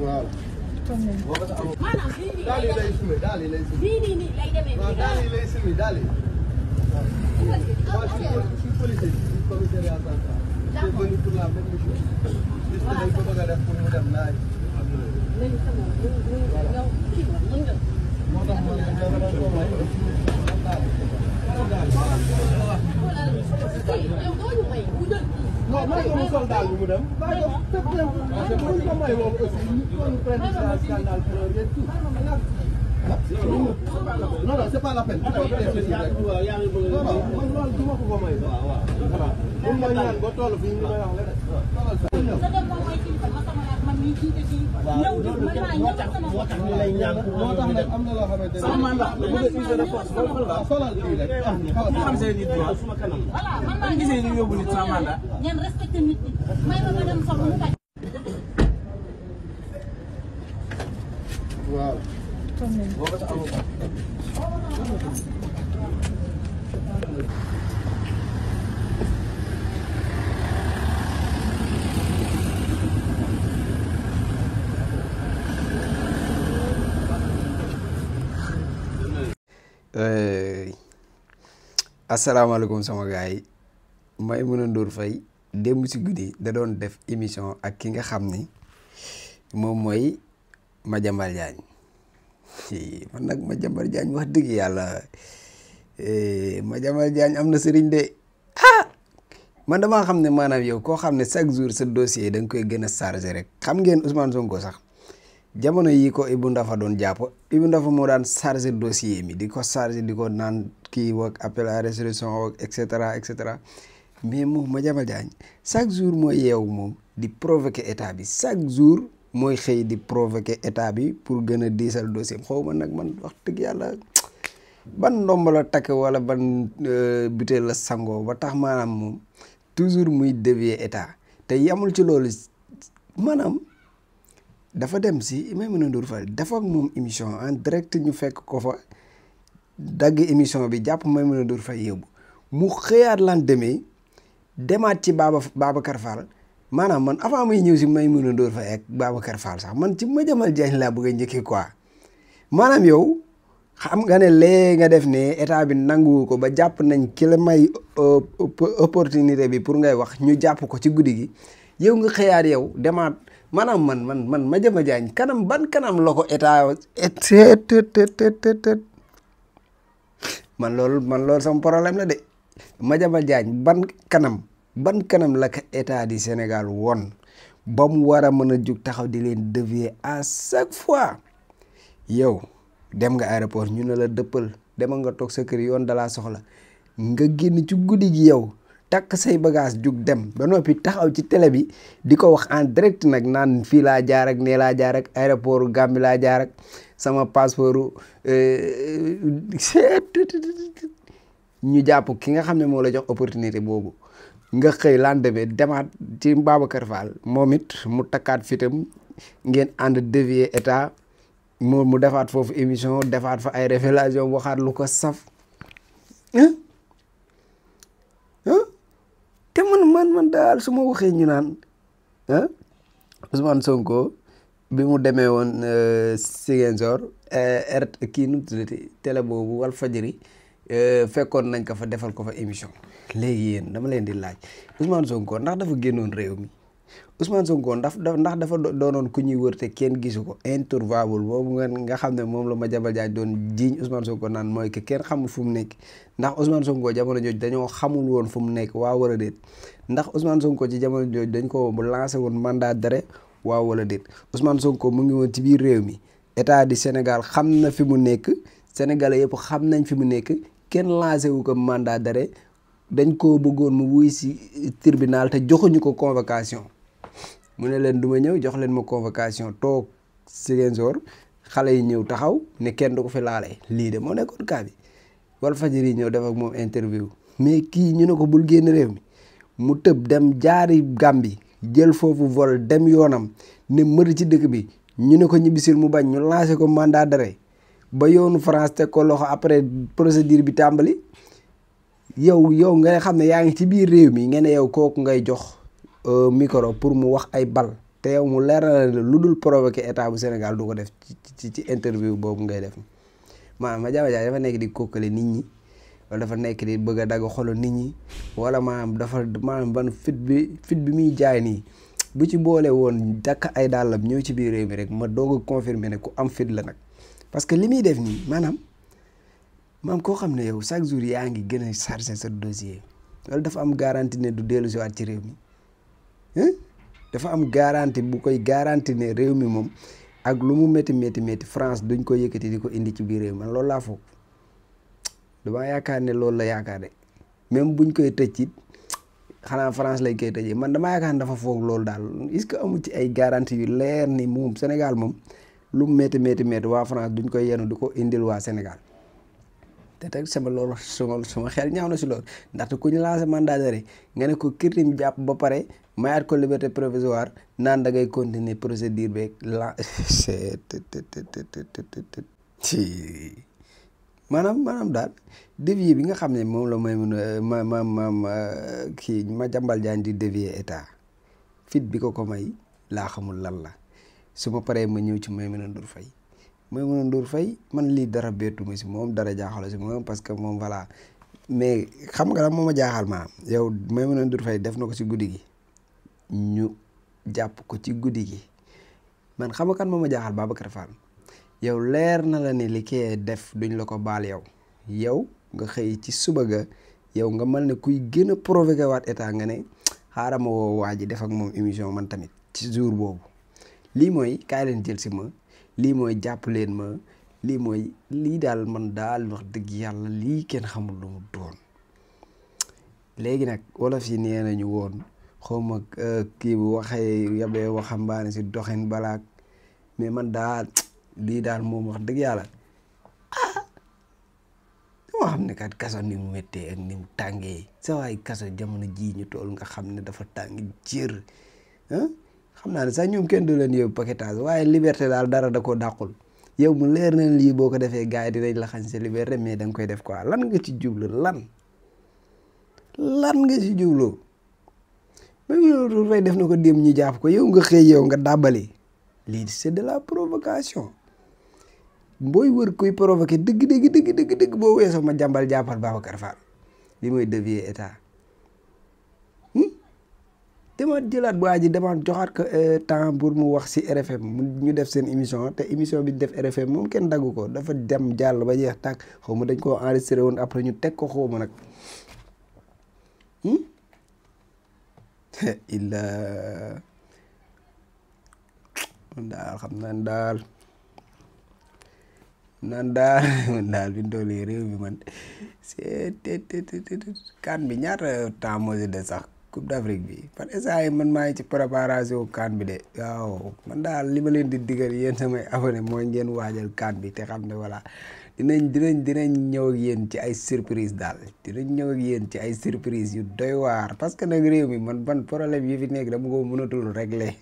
waaw. maanaam fii nii daal yi lay sumi daal yi lay sumi. fii nii lay demee. waaw daal yi lay sumi daal yi. waaw si police yi si commissariat central. c'est venu pour la même mission. gis nga dañ ko bëgg a def pour mu dem naaj. léegi sama yow kii la mën nga. moo tax ma ne dama doon ko may. yow doo ñu may bu jël. non man ko mu sol daal bi mu dem. waaye buñ ko may moom aussi ñu prendre ça scandale pour rien tout. non non c'est pas la peine. non non man loolu du ma ko may. voilà bu ma ñaan ba toll fii ñu may wax leneen. sa dem moom mooy kii ma sama man mii kii te kii. ñëw di man maa ñëw sama moo tax ñu lay ñaan moo tax nag am na loo xamante ne. sama mandat bu dee usé de force waaw solal kii rek. ñu xam seen nit ñi suma kanam voilà man maa gisee ñu yóbbu nit sama mandat ngeen respecté nit ñi may ma dem sol mu bañ. waaw. asalaamaaleykum sama gars yi Maimouna Ndour Faye démb si guddi da doon def émission ak ki nga xam ni moom mooy Madiambal Diagne man nag Madiambal Diagne wax dëgg yàlla Madiambal Diagne am na sëriñ de man damaa xam ne maanaam yow koo xam ne chaque jour sa dossier da nga koy gën a chargé rek xam ngeen Ousmane Sonko sax jamono yi ko Ibou Ndafa doon jàpp Ibou Ndafa moo daan chargé dossier mi di ko chargé di ko naan kii wak appel à résolution wak et cetera et cetera mais moom Madiambal Diagne chaque jour mooy yeewu moom di provoquer état bi chaque jour mooy xëy di provoquer état bi pour gën a diisal dossier xaw ma nag man wax dëgg yàlla ban ndomba la takk wala ban butéel la sangoo ba tax maanaam moom toujours muy dévier état te yamul ci loolu maanaam dafa dem si Maimouna Ndour Faye dafa ak moom émission en direct ñu fekk ko fa dagg émission bi jàpp Maimouna Ndour Faye yóbbu mu xëyaat lan demee demaat ci Babacar Fall maanaam man avant may ñëw si Maimouna Ndour Faye ak Babacar Fall sax man ci Madiambal Diagne laa bëgg a njëkkee quoi maanaam yow xam nga ne lee nga def ne état bi nanguwu ko ba jàpp nañ ki la may opportunité bi pour ngay wax ñu jàpp ko ci guddi gi yow nga xëyaat yow demaat maanaam man Madiambal Diagne kanam ban kanam la ko état man loolu sama problème la de Madiambal Diagne ban kanam la ko état du Sénégal woon ba mu war a mën a jug taxaw di leen dévier à chaque fois yow dem nga aéroport ñu ne la dëppal demal nga toog sa kër yoon dalaa soxla nga génn ci guddi gi yow takk say bagage jug dem ba noppi taxaw ci télé bi di ko wax en direct nag naan fii laa jaar ak nee laa jaar ak aéroport Gambie laa jaar ak sama passeport ñu jàpp ki nga xam ne moo la jox opportunité boobu nga xëy lendemain demaat ci Babacar Fall moom it mu takkaat fitam ngeen ànd dévier état mu defaat foofu émission defaat fa ay révélation waxaat lu ko saf te man daal su ma waxee ñu naan Ousmane Sonko bi mu demee woon Ziguinchor kii nu mu tuddati télé boobu Walfadjri fekkoon nañ ko fa defal ko fa émission léegi yéen dama leen di laaj Ousmane Sonko ndax dafa génnoon réew mi Ousmane Sonko ndax dafa doonoon ku ñuy wër te kenn gisu ko introuvable boobu nga xam ne moom la Madiambal Diagne doon jiiñ Ousmane Sonko naan mooy que kenn xamul fu mu nekk ndax Ousmane Sonko jamono jooju dañoo xamul woon fu mu nekk waaw wala déet ndax Ousmane Sonko ci jamono jooju dañ ko lancé woon mandat d'arrêt waaw wala déet Ousmane Sonko mu ngi woon ci biir réew mi état du Sénégal xam na fi mu nekk Sénégalais yëpp xam nañ fi mu nekk kenn lancé wu ko mandat d'arrêt dañ koo bëggoon mu wuy si tribunal te joxuñu ko convocation mu ne leen du ma ñëw jox leen ma convocation toog Ziguinchor xale yi ñëw taxaw ne kenn du ko fi laale lii de moo nekkoon cas bi Walfadjri yi ñëw def ak moom interview mais kii ñu ne ko bul génn réew mi mu tëb dem jaari Gambie jël foofu vol dem yoonam ne mër ci dëkk bi ñu ne ko ñibbisil mu bañ ñu lancé ko mandat d'arrêt ba yoonu France teg ko loxo après procédure bi tàmbali yow nga xam ne yaa ngi ci biir réew mi nga ne yow kooku ngay jox micro pour mu wax ay bal te yow mu leer na la lu dul provoquer état bu Sénégal du ko def ci interview boobu ngay def maanaam Madiambal Diagne dafa nekk di kokkale nit ñi wala dafa nekk di bëgg a dagg xolu nit ñi wala maanaam ban fit bi muy jaay nii bu ci boole woon dakk ay dàllam ñëw ci biir réew mi rek ma doog a confirmer ne ku am fit la nag parce que li muy def nii maanaam koo xam ne yow chaque jour yaa ngi gën a chargé sa dossier wala dafa am garantie ne du dellu si waat ci réew mi dafa am garantie bu koy garantie ne réew mi moom ak lu mu métti France duñ ko yëkkati di ko indi ci biir réew man loolu laa foog dama yaakaar ne loolu la yaakaar de même buñ koy tëj it xanaa France lañ koy tëjee man dama yaakaar ne dafa foog loolu daal est-ce que amul ci ay garantie yu leer ni moom Sénégal moom lu mu métti waa France duñ koy yenu di ko indil waa Sénégal te teg sama loolu sama xel ñaaw na si loolu ndaxte ku ñu lancé mandat d'arrêt nga ne ko kirtim jàpp ba pare mayaat ko liberté provisoire naan da ngay continuer procédure beeg la maanaam daal dévier bi nga xam ne moom la may mun a kii Madiambal Diagne di dévier état fit bi ko may laa xamul lan la su ma paree ma ñëw ci Maïmouna Ndour Faye man lii dara bettuma si moom dara jaaxal si moom parce que moom voilà mais xam nga lan moo ma jaaxal yow Maïmouna Ndour Faye def na ko si guddi gi ñu jàpp ko ci guddi gi man xam nga kan moo ma jaaxal Babacar Fall yow leer na la ni li kee def duñ la ko baal yow nga xëy ci suba ga yow nga mel ne kuy gën a provoqué waat état nga ne xaaral ma woo waa ji def ak moom émission man tamit ci jour boobu lii mooy kaay leen jël si ma lii mooy jàpp leen ma lii daal man daal wax dëgg yàlla lii kenn xamul lu mu doon léegi nag wolof yi nee nañu woon xawma kii bu waxee yabee waxambaane si doxin balaak mais man daal lii daal moom wax dëgg yàlla dama xam ne kat kaso ni mu méttee ak ni mu tàngee sa waay kaso jamono jii ñu tool nga xam ne dafa tàng jër xam naa ne sax ñoom kenn du leen yóbbu paquetage waaye liberté daal dara da ko dàqul yow mu leer na lii boo ko defee gars yi dinañ la xañ sa liberté mais da nga koy def quoi lan nga ci jublu lan nga ci jublu Maïmouna Ndour Faye def na ko dem ñu jàpp ko yow nga xëy yow nga dàbbali lii c'est de la provocation booy wër kuy provoqué dëgg boo weesoo ma jàmbal jàppal Babacar Fall li mooy dévier état dama jëlaat bu aji dama joxaat ko temps pour mu wax si RFM ñu def seen émission te émission bi def RFM moom kenn daggu ko dafa dem jàll ba jeex tàkk xaw ma dañ koo enregistré woon après ñu teg ko xaw ma nag illa daal xam naan daal bi ndooli réew mi man c'est kan bi ñaata temps moo si de sax Coupe d'Afrique bi par exemple man maa ngi ci préparation CAN bi de waaw man daal li ma leen di digal yéen samay abonné mooy ngeen waajal CAN bi te xam ne voilà dinañ ñëw ak yéen ci ay surprise daal dinañ ñëw ak yéen ci ay surprise yu doy waar parce que nag réew mi man ban problème yi fi nekk dama ko mënatul régler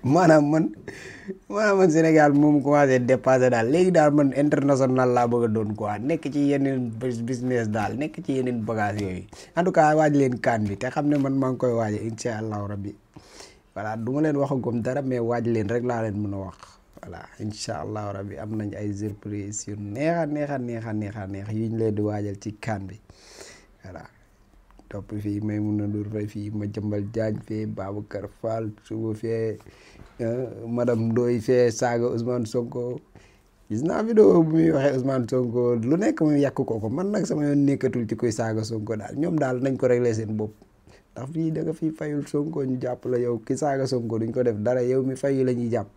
maanaam man Sénégal moom commencé dépassé daal léegi daal man international laa bëgg a doon quoi nekk ci yeneen business daal nekk ci yeneen bagage yooyu en tout cas waaj leen CAN bi te xam ne man maa ngi koy waaje incha allahu rabbi voilà du ma leen waxagum dara mais waaj leen rek laa leen mën a wax voilà incha allahu rabbi am nañ ay surprise yu neex yuñ leen di waajal ci CAN bi voilà topp fii Maïmouna Ndour Faye fii Madiambal Diagne fee Babacar Fall suba fee madame Ndoye fee saaga Ousmane Sonko gis naa vidéo bu muy waxee Ousmane Sonko lu nekk mu yàq ko man nag sama yoon nekkatul ci koy saaga Sonko daal ñoom daal nañ ko régler seen bopp ndax fii da nga fii fayul Sonko ñu jàpp la yow ki saaga Sonko duñ ko def dara yow mi fayu la ñuy jàpp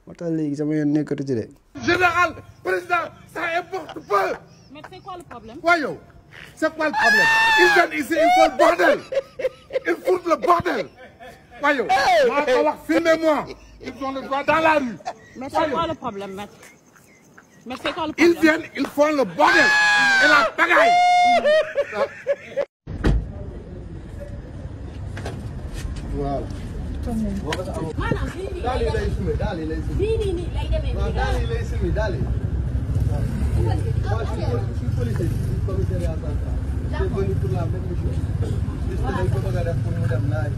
moo tax léegi sama yoon nekkatu ci de. Général, président, ça importe peu. Mais c'est quoi le problème? Voyons, c'est quoi le problème? Ils viennent ici, ils font le bordel. Ils foutent le bordel. Voyons, filmez-moi. Ils ont le droit dans la rue. Mais c'est quoi le problème, maître? Mais c'est quoi le problème? Ils viennent, ils font le bordel. Et la bagaille. Voilà. maanaam fii nii daal yi lay sumé fii nii lay demee waaw daal yi lay sumé daal yi. waaw je suis policier du commissariat central. Je suis venu pour la même mission. Liste dañ ko bëgg a def pour mu dem naaj.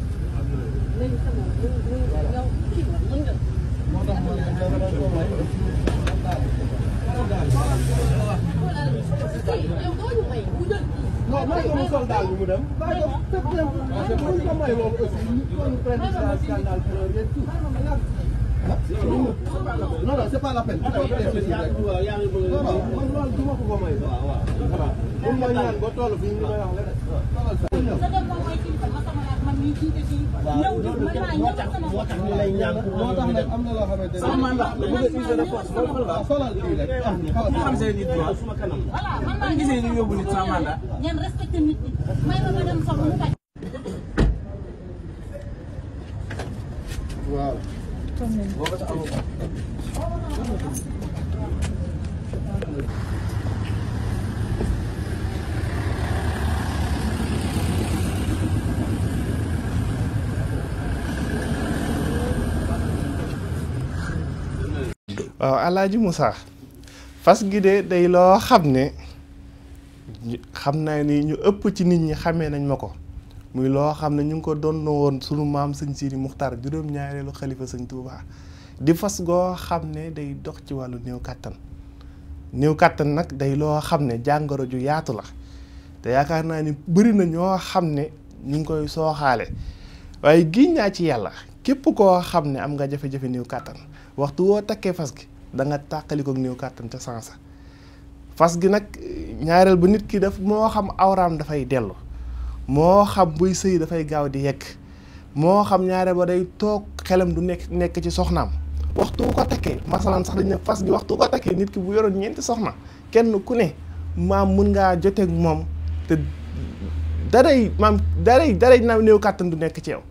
non may ko mu sol daal bi mu dem bàyyi ko fépp dem buñ ko may moom aussi ñu prendre ça scandale pour rien tout non non c'est pas la peine non non man loolu du ma ko may bu ma ñaan ba toll fii ñu may wax leneen moo tax ñu lay ñaan moo tax nag am na loo xamante ne sama mandat la bëgg usé de force solal kii rek nga xam say nit droit suma kanam la gisee ñu yóbbu nit sama mandat ngeen respecté nit ñi may ma dem sax mu bañ. waaw boo ko sa avocat waaw Alaaji Moussa fas gi de day loo xam ne xam naa ni ñu ëpp ci nit ñi xamee nañ ma ko muy loo xam ne ñu ngi ko doon woon sunu maam sëñ Sidi Muxtaar juróom-ñaareelu xalifa sëñ Touba di fas goo xam ne day dox ci wàllu néew kàttan nag day loo xam ne jàngoro ju yaatu la te yaakaar naa ni bëri na ñoo xam ne ñu ngi koy sooxaale waaye giñ naa ci yàlla képp koo xam ne am nga jafe-jafe néew kàttan waxtu woo takkee fas gi da nga tàqali ko néew kàttan ca sansa fas gi nag ñaareel ba nit ki daf moo xam awraam dafay dellu moo xam buy sëy dafay gaaw di yegg moo xam ñaareel ba day toog xelam du nekk ci soxnaam waxtu ko takkee masalan sax dañ ne fas gi waxtu ko takkee nit ki bu yoroon 4 soxna kenn ku ne maam mun ngaa joteeg moom te daray na néew kàttan du nekk ci yow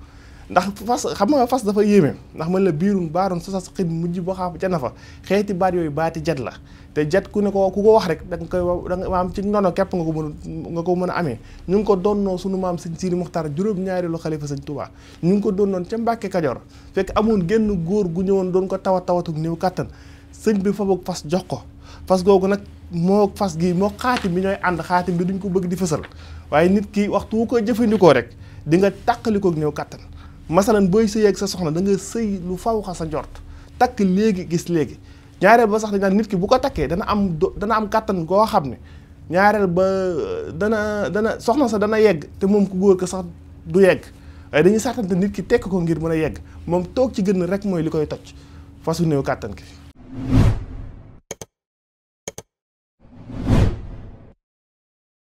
ndax fas xam nga fas dafa yéeme ndax man la biirun baaroon sa xin mujj boo xam ca na fa xeeti baat yooyu baati jat la te jat ku ko wax rek da nga koy da nga maam ci nono képp nga ko mën a amee ñu ngi ko doonnoo sunu maam sëñ Sidi Muxtaar juróom-ñaareelu xalifa sëñ Touba ñu ngi ko doonnoon ca Mbàkke Kajoor fekk amoon genn góor gu ñëwoon doon ko tawatu néew kàttan sëñ bi fa boog fas jox ko fas googu nag moo fas gi moo xaatim bi ñooy ànd xaatim bi duñ ko bëgg di fësal waaye nit ki waxtu wu ko jëfandikoo rek di nga tàqalikoog néew kàttan masalan booy sëy ak sa soxna da nga sëy lu faw xa sa njort takk léegi gis léegi ñaareel ba sax dañ naan nit ki bu ko takkee dana am kàttan goo xam ne ñaareel ba dana soxna sa dana yegg te moom ku góor ko sax du yegg waaye dañuy sàttante nit ki tekk ko ngir mën a yegg moom toog ci gën rek mooy li koy toj fasu néew kàttan ki